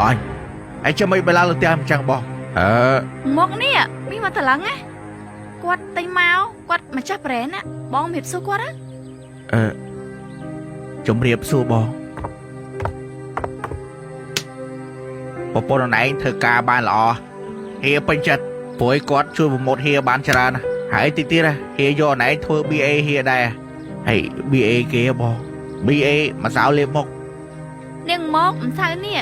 អញហើយចាំមិនបឡើងលើផ្ទះមិនចឹងបងអឺ មកនេះមានមកតឡឹងណាគាត់ទិញមកគាត់ម្ចាស់ប្រេនណាបងជំរាបសួរគាត់ណា អឺជំរាបសួរបងប្រពន្ធអូនឯងធ្វើការបានល្អហៀពេញចិត្តព្រោះឯគាត់ជួយប្រម៉ូទហៀបានច្រើនណាស់ហើយតិចទៀតណាហៀយកអូនឯងធ្វើ BA ហៀដែរហើយ BA គេហ៎បង BA ម្សៅលាបមុខ នាងមកម្សៅនេះ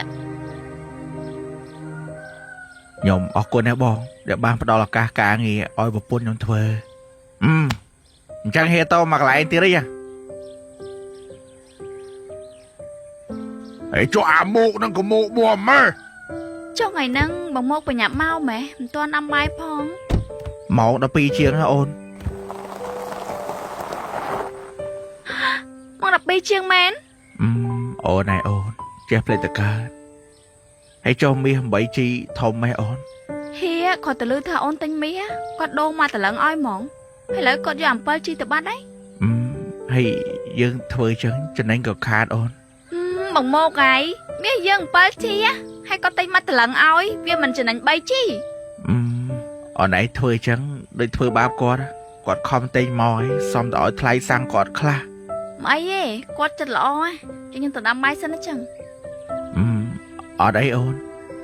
ខ្ញុំអរគុណណាស់បងដែលបានផ្ដល់ឱកាសការងារឲ្យប្រពន្ធខ្ញុំធ្វើអឺអញ្ចឹងហៀតមកកន្លែងទៀតអីហ៎ ហើយចុះអាមុកនឹងក៏មុកមួមើ ចុះថ្ងៃហ្នឹងបងមកបញ្ញាប់មកម៉េះមិនទាន់ដាំបាយផង ម៉ោង12ជាងហ៎អូន មក12ជាងមែន អឺអូនឯអូនចេះផ្លេចតកើតហើយចុះមាស 8G ធំម៉េះអូន ហៀគាត់ទៅលឺថាអូនទិញមាសគាត់ដូរមកតឡឹងឲ្យហ្មងហើយឥឡូវគាត់យកអំពិលជីទៅបាត់ហើយ អឺហើយយើងធ្វើចឹងចំណេញក៏ខាតអូន ហឹមបងមកហើយមាសយើង7ជីហើយគាត់ទិញមកតឡឹងឲ្យវាមិនចំណេញ3ជី អឺអូនឯងធ្វើចឹងដូចធ្វើបាបគាត់គាត់ខំទិញមកហើយសំតែឲ្យថ្លៃសាំងគាត់ខ្លះ មិនអីទេគាត់ចិត្តល្អហ៎ចឹងខ្ញុំទៅដាំបាយសិនណាចឹង អឺអត់អីអូន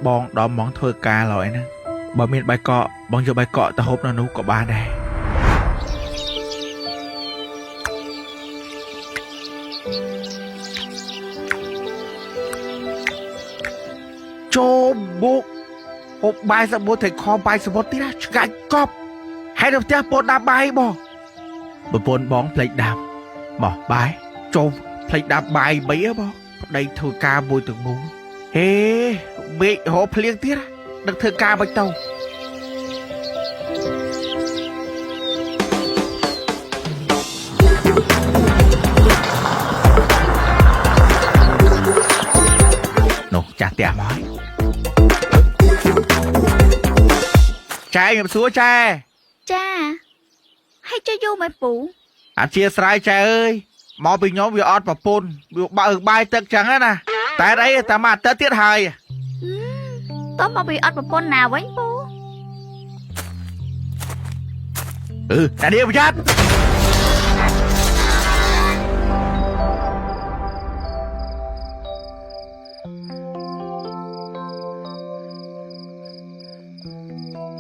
បងដល់ម៉ោងធ្វើការឡើយហ្នឹងបើមានបាយកកបងយកបាយកកទៅហូបនៅនោះក៏បានដែរចូលបុកហូបបាយសមុទ្រថៃខបាយសមុទ្រទៀតណាឆ្ងាញ់កប់ហើយនៅផ្ទះពោតដាំបាយបងប្រពន្ធបងភ្លេចដាំមកបាយចូលភ្លេចដាំបាយបីហ៎បងប្តីធ្វើការមួយទាំងមូលហេមេឃរកភ្លៀងទៀតណាដឹកធ្វើការមិនទៅនោះចាស់ផ្ទះមកហើយចែខ្ញុំសួរចែ ចាហើយចុះយូរមែនពូ អធិស្ឋានចែអើយមកពីខ្ញុំវាអត់ប្រពន្ធវាបើកបាយទឹកចឹងណាតែអីតែមកទៅទៀតហើយ តោះមកពីអត់ប្រពន្ធណាវិញពូ អឺតែនេះប្រយ័ត្ន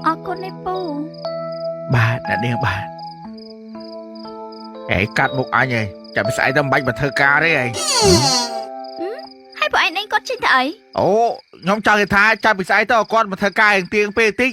អរគុណនេះពូ បាទអ្នកនាងបាទអេកាត់មុខអញហីចាំពីស្អែកទៅមិនបាច់មកធ្វើការទេហី ហើយពួកឯងនេះគាត់ចេញទៅអី អូខ្ញុំចង់និយាយថាចាំពីស្អែកទៅឲ្យគាត់មកធ្វើការយ៉ាងទៀងពេលតិច